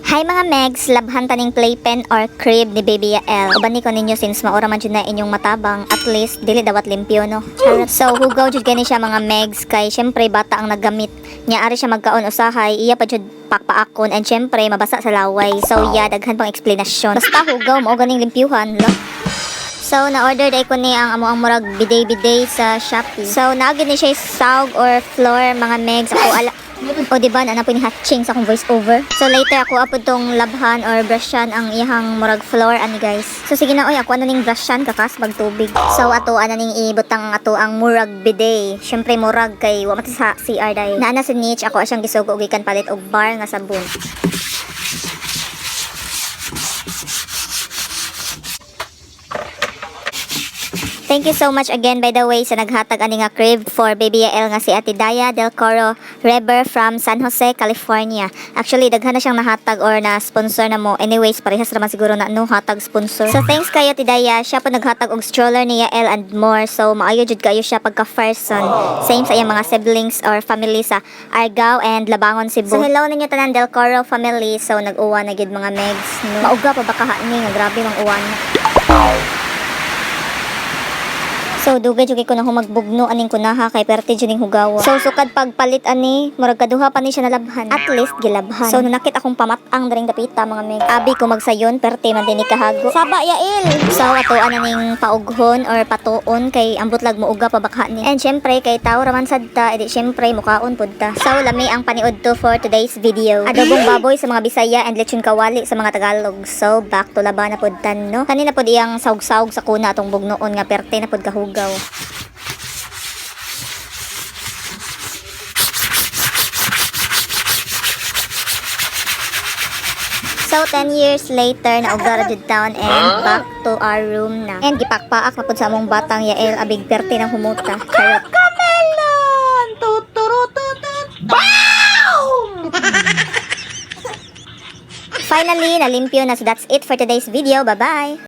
Hi mga Megs, labhan taning playpen or crib ni Baby Yael. Uban ni ko ninyo since maura man jud na inyong matabang, at least dili dawat limpyo, no. Charot. So hugaw jud gani siya, mga Megs, kay syempre bata ang naggamit. Nya ari siya magkaon usahay, iya pa jud pakpaakon and syempre mabasa sa laway. So yeah, daghan pang explanation. Basta hugaw mao ganing limpyuhan lo. So, na-order dai ko ni ang amo ang murag bidet-bidet sa Shopee. So, naagid ni siya saug or floor, mga Megs. Ako ala. O di ba na po ni hatching sa akong voice over. So later ako apod tong labhan or brushan ang iyang murag floor ani, guys. So sige na oy, ako ano ning brushan kakas tubig. So ato ana ning ibutang ato ang murag bidet. Syempre murag kay wa man ta sa CR dai. Naa na si Niche, ako siyang gisugo og gikan palit og bar nga sabon. Thank you so much again, by the way, sa naghatag ani nga crib for Baby Yael nga si Ate Daya Del Coro Reber from San Jose, California. Actually, daghan na siyang nahatag or na sponsor na mo. Anyways, parehas raman siguro na, no, hatag sponsor. So thanks kayo, Ate Daya. Siya po naghatag og stroller ni Yael and more. So maayo jud kayo siya pagka person. Same sa iyang mga siblings or family sa Argao and Labangon, Cebu. So hello ninyo tanan Del Coro family. So nag-uwan na gid, mga Megs. No? Mauga pa ba kaha ni nga grabe mang uwan. So dugay jud kay ko na humagbugno aning kunaha kay perte jud ning hugawa. So sukad pagpalit ani, murag kaduha pa ni siya nalabhan. At least gilabhan. So nanakit akong pamatang daring dapita, mga meg. Abi ko magsayon, perte man din ni kahago. Saba, Yael. So ato ana ning paughon or patuon kay ambot lag muuga pa bakha ni. And syempre kay tao raman sad ta, edi syempre mukaon pud ta. So lami ang paniud to for today's video. Adobong baboy sa mga Bisaya and lechon kawali sa mga Tagalog. So back to laban na pud tan, no. Kanina pud iyang saug-saug sa kuna atong bugnoon nga perte na pud kahugaw. So, 10 years later, nauga ra jud town and back to our room na. And gipakpaak na pud sa among batang Yael, abig perte ng humuta. Charot. Melon! Tuturututut! Boom! Finally, nalimpyo na. So, that's it for today's video. Bye-bye!